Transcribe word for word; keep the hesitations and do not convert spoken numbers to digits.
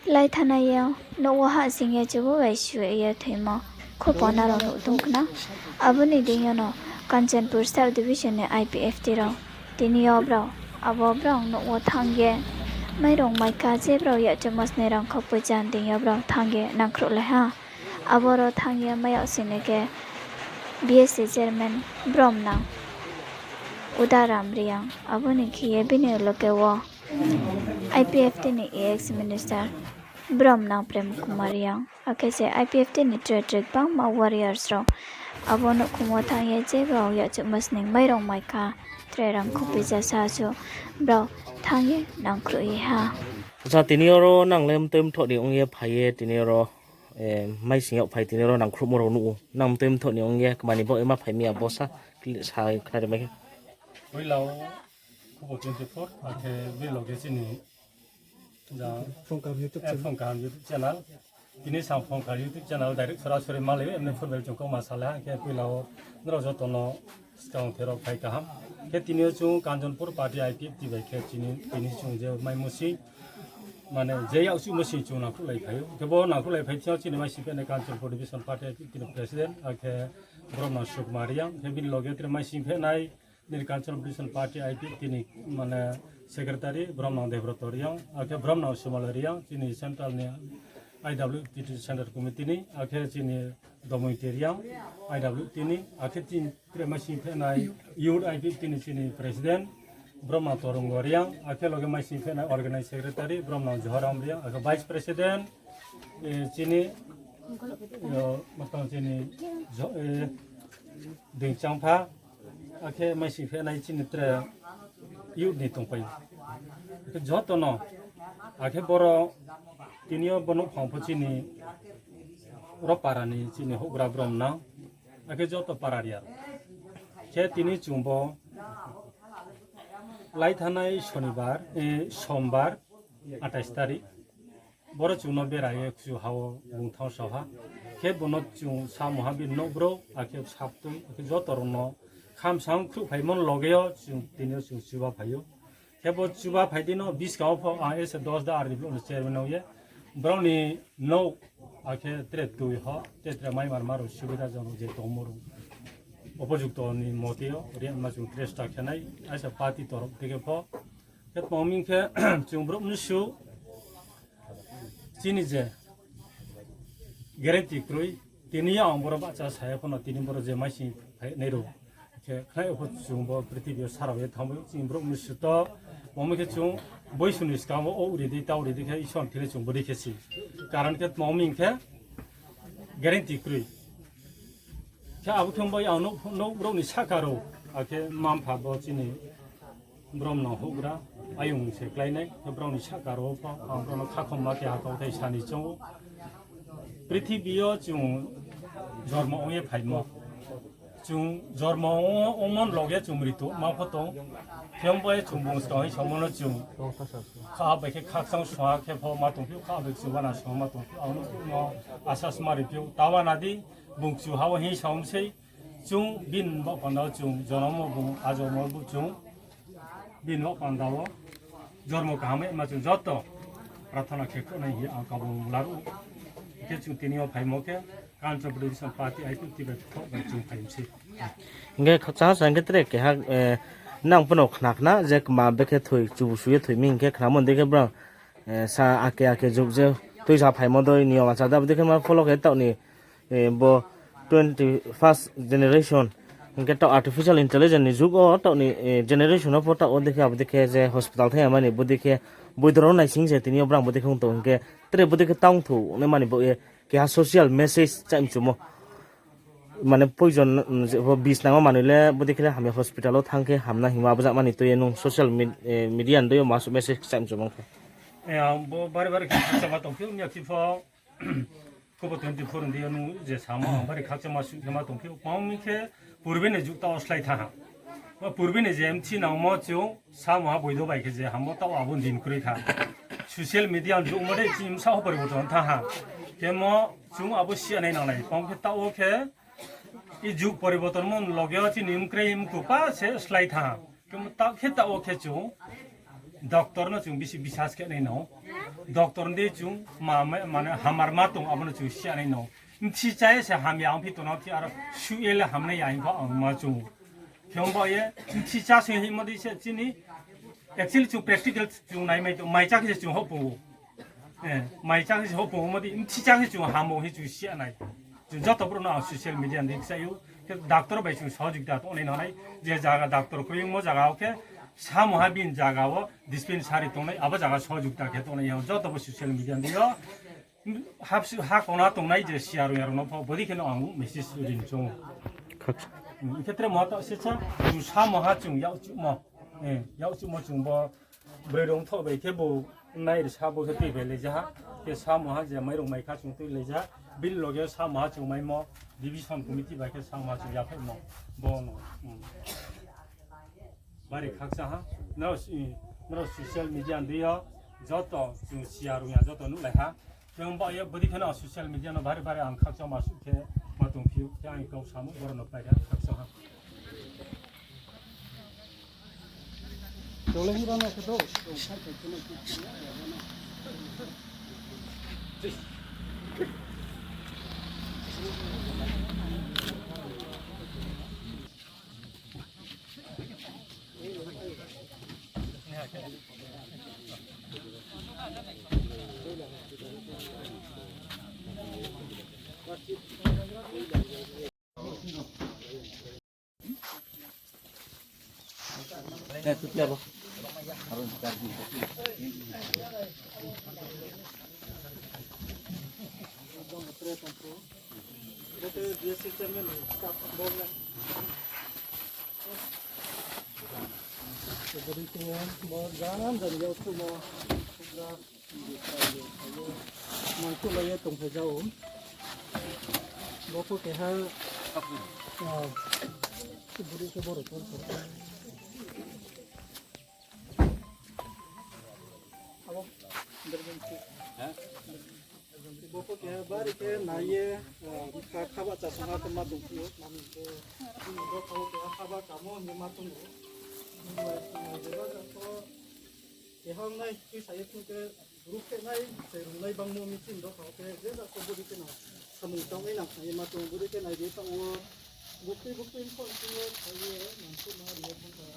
Laithana ye nouh wo hahsoing ye chubu bai su ye thoimo khupona rao nuh tong khna. Abo ni deing yo no Kanchanpur Sub Division ni I P F T rao tini yo brao abo brao nouh wo thanng ye mairung maikha je brao yachouhmo sni rang khokpoicha deing yo brao thanng ye nangkhruhlai ha. Aboro thanng ye mai yag sini khe B S A chairman bromnang Udaram Reang, abo ni khe ye bini loge wo I P F T ni ex minister bromnang Prem Kumar Reang, akhe se I P F T ni tre tre gbangma warriors rao abo nouhkhong wo thanng ye je brao yachouhmo sning mairung maikha, tre rang khokpoicha sa su brao thanng ye nangkhruh ye ha. Acha, tini oro nang le mtoi mthoh ni ong ye phai ye tini oro, eh, maising yag phai tini oro nangkhruhmo rao nuh ou. Nang mtoi mthoh ni ong ye kmani baoh ye ma phai mi abo sa, sa khnari mai khe. Poila wo Khubo twenty four, akhe bini loge chini ja, Phongkar YouTube channel. Tini sa Phongkar YouTube channel direct sorasori malai, emni phurbai chung kauma salai ha, khe poila wo nrao joto no skang thero phai kaham. Khe tini yo chung Kanchanpur party I P F T bai khe chini, tini chung je mai musi, mane je yakchuhmo sing chung nangkhruhlai phai ou. Khe bo nangkhruhlai phai thing yo chini maising phehnai Kanchanpur Division party I P F T ni president, akhe bromnang Sukumar Reang, khe bini loge tre maising phehnai nini Kanchanpur Division party I P F T ni mane secretary bromnang Debroto Reang, akhe bromnang Sumal Reang, chini central ni I W T T central committee ni, akhe chini Domointi Reang, I W T ni, akhe chini tre maising phehnai youth I P F T ni chini president bromnang Torungo Reang, akhe loge maising phehnai organize secretary bromnang Johoram Reang, akhe vice president, eh, chini, eh, matang chini Jo-, eh, Dingchangpha, akhe maising phehnai chini tre youth ni tongpai. Akhe joto no, akhe boro tini yo bo nouhphang pho chini ro para ni chini houhgra bromnang, akhe joto para ria. Khe tini chung bo laithanai Sonibar, eh, Sombar, atais tarik. Boro chung no bera ye kchu ha wo bung thanng sao ha. Khe bo no chung samoha bini nouh brouh, akhe saptui, akhe joto rao no khamsang khruhphaimo ni loge yo chung tini yo chung chuba phai ou. Khe bo chuba phai di no buskang wo pho ang ese dos da R D block ni chairman ong ye brao ni nouh, akhe tre tui ho, tre tre mai marma rao subida jono je tongmo rao, upojukto ni mote yo rema chung tresta khe nai, aisa party torof theke pho. Khe tma ong mi khe, chung brouh mnusu chini je guarantee kroi, tini yo ang boro bahcha sa ya pho no, tini boro je maising phainai rao khe khnai pho chung bo prithibi yo sarao ye thanng bai ou, chini brouh mnusu to, tma ong mi khe chung boisu ni skang wo ou ri di, tau ri di khe Isor ni thing le chung bodei khe si. Karon khe tma ong mi khe guarantee kroi. Khe abo khe bai ang nouh, nouh brouh ni sahka rao, akhe mma mpha bo chini bromnang houhgra, ayong se kláinai, khe brao ni sahka rao pho, ang brao no khakhomma keha kauthai sa ni choung ou. Prithibi yo chung jormo ong ye phaimo. Chung jormo ong, ongmo ni loge chung mritu ma pho tong. Khe bai chung bung skang hing samo no chung kha bai khe khakchang sua khe pho ma tongphi ou, kha bai chung bana sua ma tongphi ou, ang no asa sma riphi ou, ta bana di, bung kchu ha wo hing sa ong sei, chung bini baoh panda wo chung jonom wo bung, a jonom wo bung chung bini baoh panda wo jormo kaham ma chung joto prarthana khe khruh nai hing ye ang kabung laruh ou. Khe chung tini yo phaimo khe Kanchanpur Division party I P F T bai kho bai chung phai mi sei. Hing khe khakchang sa hing khe tre keha, eh, nang pho no khna khna je kma bekhe thoi, chubu su ye thoi mi hing khe khnamo dei khe brao, eh, sa ake ake jug je tuisa phaimo dei niyom achar da, abo dei khe ma follow khe taoh ni, eh, bo twenty first generation, hing khe taoh artificial intelligence ni jug wo taoh ni, eh, generation wo pho taoh wo dei khe abo dei khe je hospital thanng ya mani bo dei khe boidor wo naising se tini yo brao bo dei khe ong tong hing khe tre bo dei khe tang thu nai mani bo ye keha social message chai mchumo. Mane poison, mm, je pho bis nangma manoi le bo dei khe le hamya hospital wo thanng khe hamna hingmo abo jagmani tui ye nung social med-, eh, media ni dei yo ma message kcham chumang khe. Eh, ang bo bari bari khe khakchangma tongphi ou, miya khe pho, kobo twenty four ni dei yo nung je samo ang bari khakchangma suh khe ma tongphi ou. Tma ong mi khe purbe ni jug taoh wo slái thanng ha. Bo purbe ni je mthi nangmo chung samoha boido bai khe je hammo taoh abo ni din kroi kha. Social media ni jug mo dei chini bsa wo poriborton thanng ha. Khemo chung abo siya nai nanglai. Tma ong khe taoh wo khe i jug poriborton mo ni loge wo chini mkrei mkhu pa se slái thanng ha. Khemo taoh khe taoh wo khe chung doctor no chung bisi bisas khe nai nang ou. Doctor ni chung ma, ma, mane hamar ma tong, abo no chung siya nai no. Mthi cha ye se hamya ong phi tong no thi aro suh ye le hamnai ya hing pho ang ma chung. Khe ong ba ye, mthi cha se hingmo di se chini, actually chung practical chung nai mai tong, mai cha khe se chung houh pung ou. Eh, mai cha khe se houh pung ou mo di, mthi cha khe chung hamo hing chung siya nai. Chung joto brouh no ang social media ni kchai ou, khe doctor bai chung sohojogita tongnai nang nai, je zaga doctor kroi ongmo zaga wo khe, samo ha bini zaga wo dispensary tongnai, abo zaga sohojogita khe tongnai ya, joto bo social media ni yo, ha kona tongnai je siya rung ya rung no pho, bodi khe no ang message ri ni chung ou. Khaksa. Hmm, khe tre mo to se cha, chung samo ha chung yak chuhmo, eh, yak chuhmo chung bo, broi rung thoh bai khe bo, nai ri sa bo khe tui bai lai ja ha, khe samo ha je mairung mai kha chung tui lai ja ha, bini loge samo ha chung maimo, division committee bai khe samo ha chung yaphaihmo, bo no, hmm. Bari khaksa ha, nrao, nrao social media ni yo, joto chung siya rung ya joto nuhlai ha. Khe ong ba ye bodi khe no social media no bari bari ang khakchangma suh khe ma tongphi ou, khe ang kau samo boro no pai khe khakchang ha. Mangkuhlai ye tongphai ja ou. Bo pho keha, ah, buri khe boro tong tong. Abo, bo pho keha bari khe nai ye, ah, kha, khaba chasong ha khe ma tongphi ou, mani khe, bo pho keha khaba chamo hing ye ma tong ou. Keha ong nai, tui sa ye thung khe, brouh khe nai, se rung nai bangmo mi chini dopha wo khe, je jat khe body khe no samung tang nai nang sa ye ma tong, body khe nai di tang wo, buktui buktui pho sing ye, sa ye, nang khe ma ri ye thang kha.